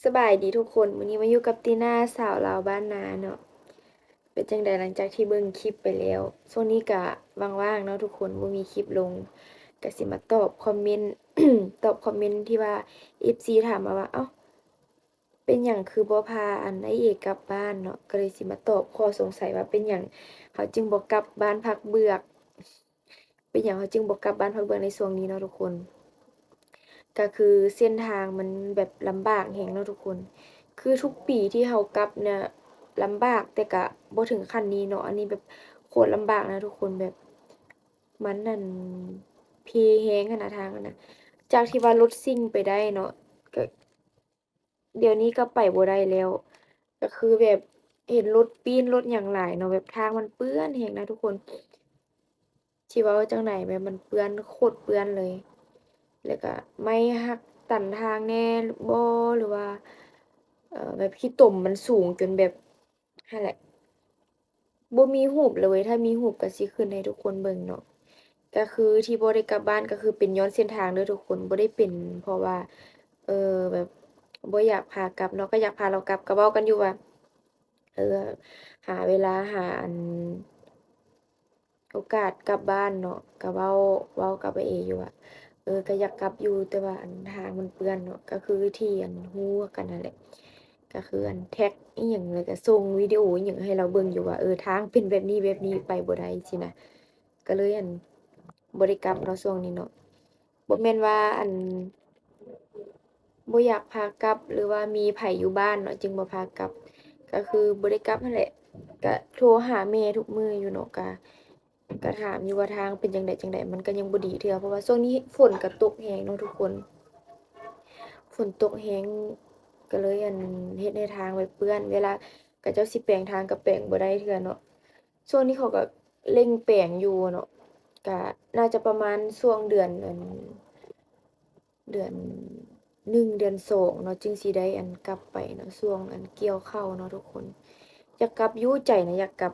ສະບາຍດີທຸກຄົນ, ມື້ນີ້ມາຢູ່ກັບຕີນາ ສາວລາວບ້ານນາເນາະ. ເປັນຈັ່ງໃດຫຼັງຈາກທີ່ເບິ່ງຄລິບໄປແລ້ວ? ຊ່ວງນີ້ກະວ່າງໆເນາະທຸກຄົນ, ບໍ່ມີຄລິບລົງ, ກະຊິມາຕອບຄອມເມັນ ຕອບຄອມເມັນທີ່ວ່າເອັຟຊີຖາມມາວ່າ ເອົ້າ ເປັນຫຍັງຄືບໍ່ພາອັນອ້າຍເອກັບບ້ານເນາະ? ກະເລີຍຊິມາຕອບຂໍ້ສົງໄສວ່າເປັນຫຍັງເຮົາຈຶ່ງບໍ່ກັບບ້ານພັກເບືອກ. ເປັນຫຍັງເຮົາຈຶ່ງບໍ່ກັບບ້ານພັກເບືອກໃນຊ່ວງນີ້ເນາະທຸກຄົນ? ກະຄືເສັ້ນທາງມັນແບບລຳບາກແຮງເນາະທຸກຄົນ. ຄືທຸກປີທີ່ເຮົາກັບນະລຳບາກ, ແຕ່ກະບໍ່ເຖິງຂັ້ນນີ້ເນາະ. ອັນນີ້ແບບໂຄດລຳບາກນະທຸກຄົນ, ແບບມັນນັ້ນເພແຮງຫັ້ນນະ, ທາງຫັ້ນນະ. ຈາກທີ່ວ່າລົດຊິ່ງໄປໄດ້ເນາະ, ກະ ດຽວນີ້ກໍໄປບໍ່ໄດ້ແລ້ວ. ກໍຄືແບບເຫັນລົດປີ້ນລົດຫຍັງຫຼາຍເນາະ, ແບບທາງມັນເປື້ອນແຮງນະທຸກຄົນ. ຊິເວົ້າຈັ່ງໃດ, ແບບມັນເປື້ອນ ໂຄດເປື້ອນເລີຍ. ແລ້ວກໍໄມ້ຫັກຕັນທາງແດ່ບໍ ຫຼືວ່າ ເອີ ແບບຂີ້ຕົມມັນສູງຈົນແບບ ຫັ້ນແຫຼະ ບໍ່ມີຮູບເລີຍເວີຍ, ຖ້າມີຮູບກໍຊິຂຶ້ນໃຫ້ທຸກຄົນເບິ່ງເນາະ. ກໍຄືທີ່ບໍ່ໄດ້ກັບບ້ານກໍຄືເປັນຍ້ອນເສັ້ນທາງເດີທຸກຄົນ, ບໍ່ໄດ້ເປັນເພາະວ່າ ເອີ ແບບບໍ່ຢາກພາກັບເນາະ, ກໍຢາກພາລາວກັບ. ກໍເວົ້າກັນຢູ່ວ່າ ເອີ ຫາເວລາ ຫາອັນ ໂອກາດກັບບ້ານເນາະ, ກໍເວົ້າ ເວົ້າກັບອ້າຍເອຢູ່ວ່າ ເອີ ກໍຢາກກັບຢູ່ ແຕ່ວ່າອັນທາງມັນເປື້ອນເນາະ, ກໍຄືທີ່ອັນຮູ້ກັນຫັ້ນແຫຼະ. ກໍຄືອັນແທັກອີ່ຫຍັງ ແລ້ວກໍສົ່ງວິດີໂອອີ່ຫຍັງໃຫ້ລາວເບິ່ງຢູ່ວ່າ ເອີ ທາງເປັນແບບນີ້ແບບນີ້ ໄປບໍ່ໄດ້ຊີ້ນະ. ກໍເລີຍອັນບໍ່ໄດ້ກັບເນາະຊ່ວງນີ້ເນາະ. ບໍ່ແມ່ນວ່າອັນບໍ່ຢາກພາກັບ ຫຼືວ່າມີໃຜຢູ່ບ້ານເນາະຈຶ່ງບໍ່ພາກັບ, ກໍຄືບໍ່ໄດ້ກັບຫັ້ນແຫຼະ. ກະໂທຫາແມ່ທຸກມື້ຢູ່ເນາະ, ກະ ກະຖາມຢູ່ວ່າທາງເປັນຈັ່ງໃດຈັ່ງໃດ, ມັນກະຍັງບໍ່ດີເທື່ອ ເພາະວ່າຊ່ວງນີ້ຝົນກະຕົກແຮງເນາະທຸກຄົນ. ຝົນຕົກແຮງ ກະເລີຍອັນເຮັດໃຫ້ທາງແບບເປື້ອນ, ເວລາເຂົາເຈົ້າຊິແປງທາງກະແປງບໍ່ໄດ້ເທື່ອເນາະ. ຊ່ວງນີ້ເຂົາກະເລັ່ງແປງຢູ່ເນາະ, ກະໜ້າຈະປະມານຊ່ວງເດືອນອັນ ເດືອນໜຶ່ງ ເດືອນສອງເນາະ ຈຶ່ງຊິໄດ້ອັນກັບໄປເນາະ, ຊ່ວງອັນກ່ຽວເຂົ້າເນາະທຸກຄົນ. ຢາກກັບຢູ່ ໃຈນະຢາກກັບ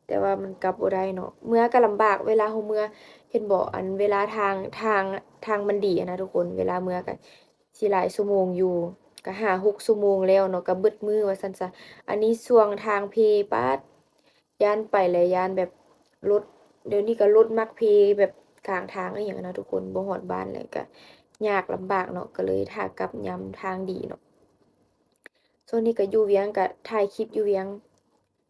ແຕ່ວ່າມັນກັບບໍ່ໄດ້ເນາະ. ເມືອກະລຳບາກ ເວລາເຮົາເມືອ ເຫັນບໍ່ ອັນເວລາທາງ ທາງ ທາງມັນດີຫັ້ນນະທຸກຄົນ, ເວລາເມືອກະຊິຫຼາຍຊົ່ວໂມງຢູ່ ກະຫ້າຫົກຊົ່ວໂມງແລ້ວເນາະ, ກະເບິດມື້ວ່າຊັ້ນຊະ. ອັນນີ້ຊ່ວງທາງເພປາດ ຢ້ານໄປແລ້ວຢ້ານແບບລົດ ດຽວນີ້ກໍລົດມັກເພແບບກາງທາງອີ່ຫຍັງນະທຸກຄົນ, ບໍ່ຮອດບ້ານແລ້ວກໍຍາກລຳບາກເນາະ, ກໍເລີຍຖ້າກັບຍາມທາງດີເນາະ. ຊ່ວງນີ້ກໍຢູ່ວຽງ ກໍຖ່າຍຄລິບຢູ່ວຽງ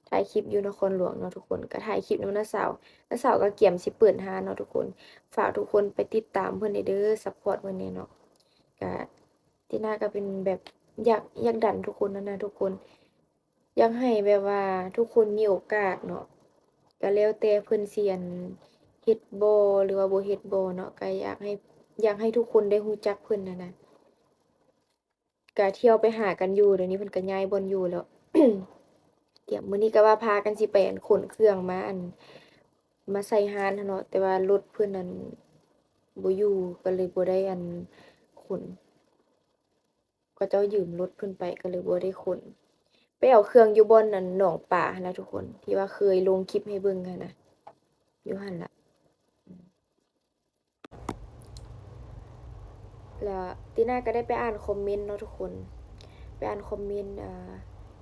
ຖ່າຍຄລິບຢູ່ນະຄອນຫຼວງເນາະທຸກຄົນ, ກໍຖ່າຍຄລິບນຳນ້າສາວ. ນ້າສາວກໍກຽມຊິເປີດຮ້ານເນາະທຸກຄົນ, ຝາກທຸກຄົນໄປຕິດຕາມເພິ່ນແດ່ເດີ ຊັບພອດເພິ່ນແດ່ເນາະ. ກະ ຕິນາກໍເປັນແບບຢາກ ຢາກດັນທຸກຄົນຫັ້ນນະທຸກຄົນ. ຢາກໃຫ້ແບບວ່າທຸກຄົນມີໂອກາດເນາະ, ກໍແລ້ວແຕ່ເພິ່ນຊິອັນເຮັດບໍ່ ຫຼືວ່າບໍ່ເຮັດບໍ່ເນາະ, ກໍຢາກໃຫ້ ຢາກໃຫ້ທຸກຄົນໄດ້ຮູ້ຈັກເພິ່ນຫັ້ນນະ. ກໍທ່ຽວໄປຫາກັນຢູ່, ດຽວນີ້ເພິ່ນກໍຍ້າຍບ່ອນຢູ່ແລ້ວ. ກຽມ ມື້ນີ້ກໍວ່າພາກັນຊິໄປອັນຂົນເຄື່ອງມາ ອັນ ມາໃສ່ຮ້ານຫັ້ນເນາະ, ແຕ່ວ່າລົດເພິ່ນນັ້ນບໍ່ຢູ່ ກໍເລີຍບໍ່ໄດ້ອັນຂົນ. ເຂົາເຈົ້າຢືມລົດເພິ່ນໄປ ກໍເລີຍບໍ່ໄດ້ຂົນ. ໄປເອົາເຄື່ອງຢູ່ບ່ອນນັ້ນ ໜອງປາຫັ້ນລະທຸກຄົນ, ທີ່ວ່າເຄີຍລົງຄລິບໃຫ້ເບິ່ງຫັ້ນນະ, ຢູ່ຫັ້ນລະ. ແລ້ວຕິນາກໍໄດ້ໄປອ່ານຄອມເມັນເນາະທຸກຄົນ, ໄປອ່ານຄອມເມັນ ອ່າ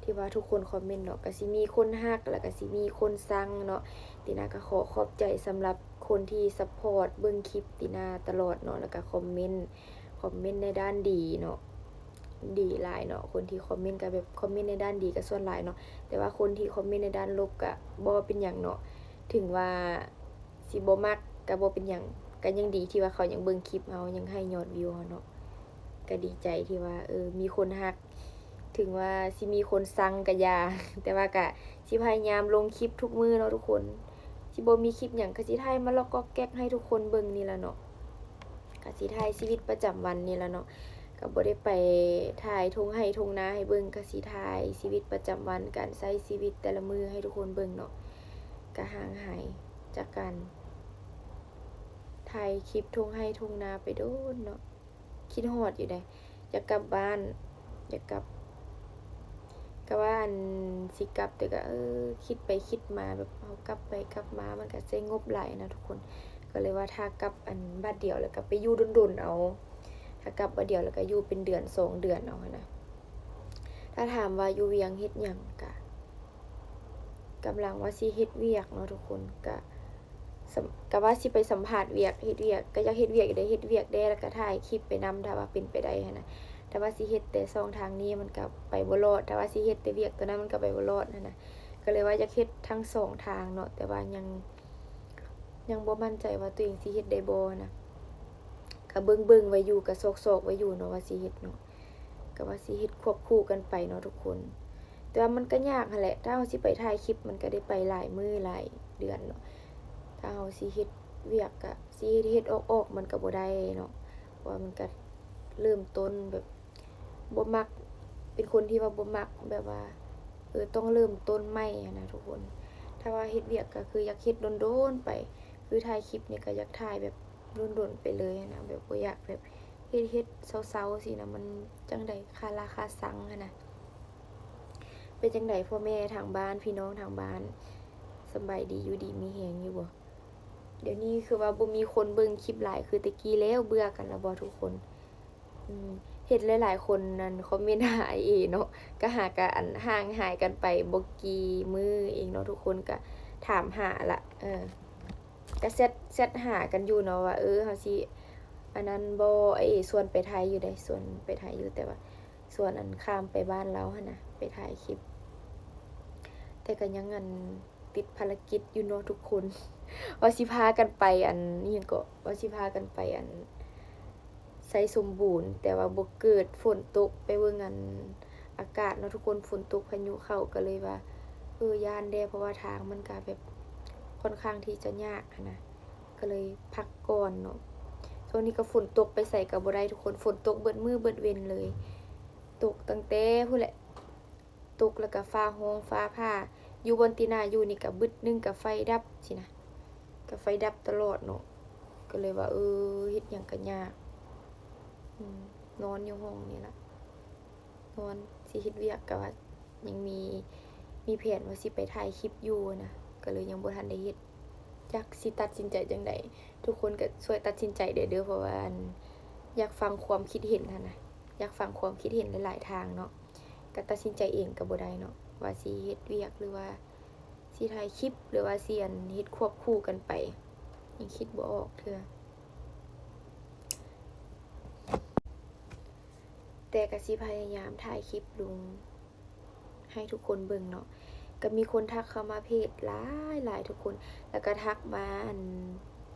ທີ່ວ່າທຸກຄົນຄອມເມັນເນາະ, ກໍຊິມີຄົນຮັກ ແລ້ວກໍຊິມີຄົນຊັງເນາະ. ຕິນາກໍຂໍຂອບໃຈສຳລັບຄົນທີ່ຊັບພອດເບິ່ງຄລິບຕິນາຕະຫຼອດເນາະ, ແລ້ວກໍຄອມເມັນ ຄອມເມັນໃນດ້ານດີເນາະ, ດີຫຼາຍເນາະ. ຄົນທີ່ຄອມເມັນກໍແບບຄອມເມັນໃນດ້ານດີກໍສ່ວນຫຼາຍເນາະ, ແຕ່ວ່າຄົນທີ່ຄອມເມັນໃນດ້ານລົບກໍບໍ່ເປັນຫຍັງເນາະ. ເຖິງວ່າຊິບໍ່ມັກກໍບໍ່ເປັນຫຍັງ, ກໍຍັງດີທີ່ວ່າເຂົາຍັງເບິ່ງຄລິບເຮົາ, ຍັງໃຫ້ຍອດວິວເຮົາເນາະ. ກໍດີໃຈທີ່ວ່າ ເອີ ມີຄົນຮັກ, ເຖິງວ່າຊິມີຄົນຊັງກໍຢ່າ, ແຕ່ວ່າກໍຊິພະຍາຍາມລົງຄລິບທຸກມື້ເນາະທຸກຄົນ. ຊິບໍ່ມີຄລິບຫຍັງ ກໍຊິຖ່າຍມາລອກກອກແກັກໃຫ້ທຸກຄົນເບິ່ງນີ້ລະເນາະ. ກະຊິຖ່າຍຊີວິດປະຈຳວັນນີ້ລະເນາະ, ກະບໍ່ໄດ້ໄປຖ່າຍທົ່ງໄຮ່ທົ່ງນາໃຫ້ເບິ່ງ, ກະຊິຖ່າຍຊີວິດປະຈຳວັນ ການໃຊ້ຊີວິດແຕ່ລະມື້ໃຫ້ທຸກຄົນເບິ່ງເນາະ. ກະຫ່າງຫາຍຈາກການຖ່າຍຄລິບທົ່ງໄຮ່ທົ່ງນາໄປດົນເນາະ, ຄິດຮອດຢູ່ໃດ. ຢາກກັບບ້ານ ຢາກກັບ ກະວ່າອັນຊິກັບ ແຕ່ກະ ເອີ ຄິດໄປຄິດມາ ແບບເຮົາກັບໄປກັບມາ ມັນກະໃຊ້ງົບຫຼາຍນະທຸກຄົນ. ກະເລີຍວ່າຖ້າກັບອັນບາດດຽວ ແລ້ວກະໄປຢູ່ດົນໆເອົາ, ຖ້າກັບບາດດຽວ ແລ້ວກະຢູ່ເປັນເດືອນສອງເດືອນເອົາຫັ້ນນະ. ຖ້າຖາມວ່າຢູ່ວຽງເຮັດຫຍັງ ກະ ກຳລັງວ່າຊິເຮັດວຽກເນາະທຸກຄົນ ກະ ສຳ ກະວ່າຊິໄປສຳພາດວຽກ ເຮັດວຽກ ກະຢາກເຮັດວຽກຢູ່ເດ ເຮັດວຽກແດ່ ແລ້ວກະຖ່າຍຄລິບໄປນຳ ຖ້າວ່າເປັນໄປໄດ້ຫັ້ນນະ. ແຕ່ວ່າຊິເຮັດແຕ່ຊ່ອງທາງນີ້ມັນກະໄປບໍ່ລອດ ຖ້າວ່າຊິເຮັດແຕ່ວຽກໂຕນັ້ນມັນກະໄປບໍ່ລອດຫັ້ນນະ. ກະເລີຍວ່າຢາກເຮັດທັງສອງທາງເນາະ ແຕ່ວ່າຍັງ ຍັງບໍ່ໝັ້ນໃຈວ່າໂຕເອງຊິເຮັດໄດ້ບໍ່ນະ. ກະເບິ່ງໆໄວ້ຢູ່ ກະຊອກໆໄວ້ຢູ່ເນາະວ່າຊິເຮັດເນາະ ກະວ່າຊິເຮັດຄວບຄູ່ກັນໄປເນາະທຸກຄົນ. ແຕ່ວ່າມັນກະຍາກຫັ້ນແຫຼະ ຖ້າເຮົາຊິໄປຖ່າຍຄລິບ ມັນກະໄດ້ໄປຫຼາຍມື້ຫຼາຍເດືອນເນາະ. ຖ້າເຮົາຊິເຮັດວຽກ ກະຊິເຮັດໆອອກໆ ມັນກະບໍ່ໄດ້ເນາະ ເພາະວ່າມັນກະເລີ່ມຕົ້ນແບບ ບໍ່ມັກ ເປັນຄົນທີ່ວ່າບໍ່ມັກແບບວ່າ ເອີ ຕ້ອງເລີ່ມຕົ້ນໃໝ່ຫັ້ນນະທຸກຄົນ. ຖ້າວ່າເຮັດວຽກກະຄືຢາກເຮັດດົນໆໄປ ຄືຖ່າຍຄລິບນີ້ກະຢາກຖ່າຍແບບດົນໆໄປເລີຍຫັ້ນນະ ແບບບໍ່ຢາກແບບເຮັດໆເຊົາໆຊີ້ນະ ມັນຈັ່ງໃດຄາລາຄາຊັງຫັ້ນນະ. ເປັນຈັ່ງໃດພໍ່ແມ່ທາງບ້ານ ພີ່ນ້ອງທາງບ້ານ ສະບາຍດີ ຢູ່ດີມີແຮງຢູ່ບໍ່? ດຽວນີ້ຄືວ່າບໍ່ມີຄົນເບິ່ງຄລິບຫຼາຍຄືແຕ່ກີ້ແລ້ວ ເບື່ອກັນລະບໍ່ທຸກຄົນ? ອືມ ເຫັນຫຼາຍໆຄົນນັ້ນຄອມເມັນຫາອ້າຍເອເນາະ ກະຫາກະອັນ ຫ່າງຫາຍກັນໄປບໍ່ກີ່ມື້ເອງເນາະ ທຸກຄົນກະຖາມຫາລະ ເອີ ກະແຊັດ ແຊັດຫາກັນຢູ່ເນາະວ່າ ເອີ ເຮົາຊິອັນນັ້ນບໍ່ ອ້າຍເອຊວນໄປໄທຢູ່ເດ ຊວນໄປໄທຢູ່ ແຕ່ວ່າຊວນອັນ ຂ້າມໄປບ້ານລາວຫັ້ນນະ ໄປຖ່າຍຄລິບ ແຕ່ກະຍັງອັນ ຕິດພາລະກິດຢູ່ເນາະທຸກຄົນ ວ່າຊິພາກັນໄປອັນ ອີ່ຫຍັງເກາະ ວ່າຊິພາກັນໄປອັນ ໄຊສົມບູນ ແຕ່ວ່າບໍ່ເກີດຝົນຕົກ ໄປເບິ່ງອັນ ອາກາດເນາະທຸກຄົນ ຝົນຕົກພາຍຸເຂົ້າ ກະເລີຍວ່າ ເອີ ຢ້ານແດ່ ເພາະວ່າທາງມັນກະແບບຄ່ອນຂ້າງທີ່ຈະຍາກຫັ້ນນະ ກະເລີຍພັກກ່ອນເນາະ. ຊ່ວງນີ້ກະຝົນຕົກ ໄປໃສກະບໍ່ໄດ້ທຸກຄົນ ຝົນຕົກເບິດມື້ເບິດເວັນເລີຍ ຕົກຕັ້ງແຕ່ພຸ້ນແຫຼະ ຕົກແລ້ວກະຟ້າຮ້ອງຟ້າຜ່າ ຢູ່ບ່ອນທີ່ນ້າຢູ່ນີ້ກະບຶດໜຶ່ງກະໄຟດັບຊີ້ນະ ກະໄຟດັບຕະຫຼອດເນາະ ກະເລີຍວ່າ ເອີ ເຮັດຫຍັງກະຍາກ ອືມ ນອນຢູ່ຫ້ອງນີ້ລະ ນອນ ຊິເຮັດວຽກກະວ່າຍັງມີ ມີແຜນວ່າຊິໄປຖ່າຍຄລິບຢູ່ນະ ກະເລີຍຍັງບໍ່ທັນໄດ້ເຮັດ ຈັກຊິຕັດສິນໃຈຈັ່ງໃດ ທຸກຄົນກະຊ່ວຍຕັດສິນໃຈແດ່ເດີ ເພາະວ່າອັນ ຢາກຟັງຄວາມຄິດເຫັນຫັ້ນນະ ຢາກຟັງຄວາມຄິດເຫັນຫຼາຍໆທາງເນາະ. ກະຕັດສິນໃຈເອງກະບໍ່ໄດ້ເນາະ ວ່າຊິເຮັດວຽກ ຫຼືວ່າຊິຖ່າຍຄລິບ ຫຼືວ່າຊິອັນ ເຮັດຄວບຄູ່ກັນໄປ ຍັງຄິດບໍ່ອອກເທື່ອ ແຕ່ກະຊິພະຍາຍາມຖ່າຍຄລິບລົງໃຫ້ທຸກຄົນເບິ່ງເນາະ. ກະມີຄົນທັກເຂົ້າມາເພຈຫຼາຍໆທຸກຄົນ ແລ້ວກະທັກມາອັນ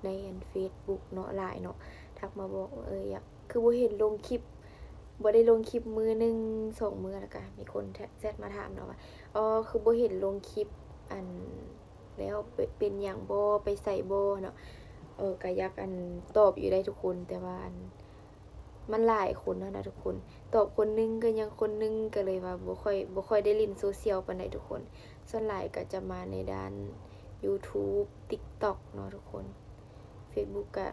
ໃນອັນເຟສບຸກເນາະ ຫຼາຍເນາະ ທັກມາບອກວ່າ ເອີ ຢາກ ຄືບໍ່ເຫັນລົງຄລິບ ບໍ່ໄດ້ລົງຄລິບມື້ໜຶ່ງສອງມື້ ແລ້ວກະມີຄົນແຊັດມາຖາມເນາະວ່າ ອໍ ຄືບໍ່ເຫັນລົງຄລິບ ອັນ ແລ້ວເປັນຫຍັງບໍ່ ໄປໃສບໍ່ເນາະ. ເອີ ກະຢາກອັນຕອບຢູ່ໄດ໋ທຸກຄົນ ແຕ່ວ່າອັນ ມັນຫຼາຍຄົນຫັ້ນນະທຸກຄົນ ຕອບຄົນໜຶ່ງກະຍັງຄົນໜຶ່ງ ກະເລີຍວ່າບໍ່ຄ່ອຍ ບໍ່ຄ່ອຍໄດ້ຫຼິ້ນໂຊຊຽວປານໃດທຸກຄົນ. ສ່ວນຫຼາຍກະຈະມາໃນດ້ານຢູທູບ ຕິກຕັອກເນາະທຸກຄົນ ເຟສບຸກກະ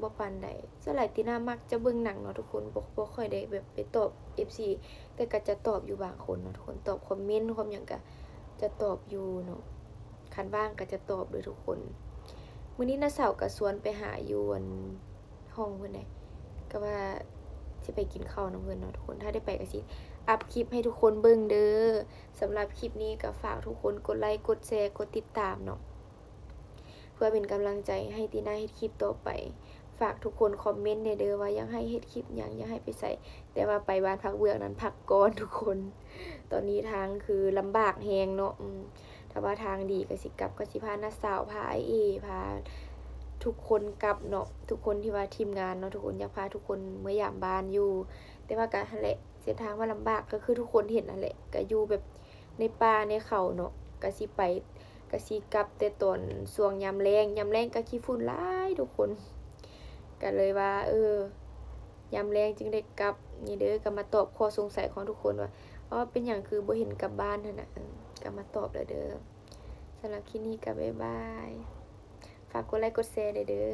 ບໍ່ປານໃດ ສ່ວນຫຼາຍຕີໜ້າມັກຈະເບິ່ງໜັງເນາະທຸກຄົນ ບໍ່ ບໍ່ຄ່ອຍໄດ້ແບບໄປຕອບເອັຟຊີ ແຕ່ກະຈະຕອບຢູ່ບາງຄົນເນາະທຸກຄົນ ຕອບຄອມເມັນຄອມຫຍັງກະຈະຕອບຢູ່ເນາະ ຄັນວ່າງກະຈະຕອບເດີທຸກຄົນ. ມື້ນີ້ນ້າສາວກະຊວນໄປຫາຢູ່ອັນຫ້ອງເພິ່ນໃດ ກະວ່າຊິໄປກິນເຂົ້ານຳເພິ່ນເນາະທຸກຄົນ ຖ້າໄດ້ໄປກະຊິອັບຄລິບໃຫ້ທຸກຄົນເບິ່ງເດີ. ສຳລັບຄລິບນີ້ກະຝາກທຸກຄົນກົດໄລ ກົດແຊ ກົດຕິດຕາມເນາະ ເພື່ອເປັນກຳລັງໃຈໃຫ້ຕີໜ້າເຮັດຄລິບຕໍ່ໄປ. ຝາກທຸກຄົນຄອມເມັນແດ່ເດີວ່າຢາກໃຫ້ເຮັດຄລິບຫຍັງ ຢາກໃຫ້ໄປໃສ ແຕ່ວ່າໄປບ້ານພັກເບືອກນັ້ນພັກກ່ອນທຸກຄົນ ຕອນນີ້ທາງຄືລຳບາກແຮງເນາະ ອືມ ຖ້າວ່າທາງດີກະຊິກັບ ກະຊິພານ້າສາວ ພາອ້າຍເອ ພາທຸກຄົນກັບເນາະ ທຸກຄົນທີ່ວ່າທີມງານເນາະ ທຸກຄົນຢາກພາທຸກຄົນເມືອຢາມບ້ານຢູ່ ແຕ່ວ່າກະຫັ້ນແຫຼະ ເສັ້ນທາງມັນລຳບາກ ກະຄືທຸກຄົນເຫັນຫັ້ນແຫຼະ ກະຢູ່ແບບໃນປ່າໃນເຂົາເນາະ ກະຊິໄປ ກະຊິກັບແຕ່ຕອນຊ່ວງຍາມແລງ ຍາມແລງກະຂີ້ຝຸ່ນຫຼາຍທຸກຄົນ ກະເລີຍວ່າ ເອີ ຍາມແລງຈຶ່ງໄດ້ກັບນີ້ເດີ ກະມາຕອບຂໍ້ສົງໄສຂອງທຸກຄົນວ່າ ອໍ ເປັນຫຍັງຄືບໍ່ເຫັນກັບບ້ານຫັ້ນນະ ເອີ ກະມາຕອບແລ້ວເດີ. ສຳລັບຄລິບນີ້ກະບາຍບາຍ ຝາກກົດໄລກົດແຊແດ່ເດີ.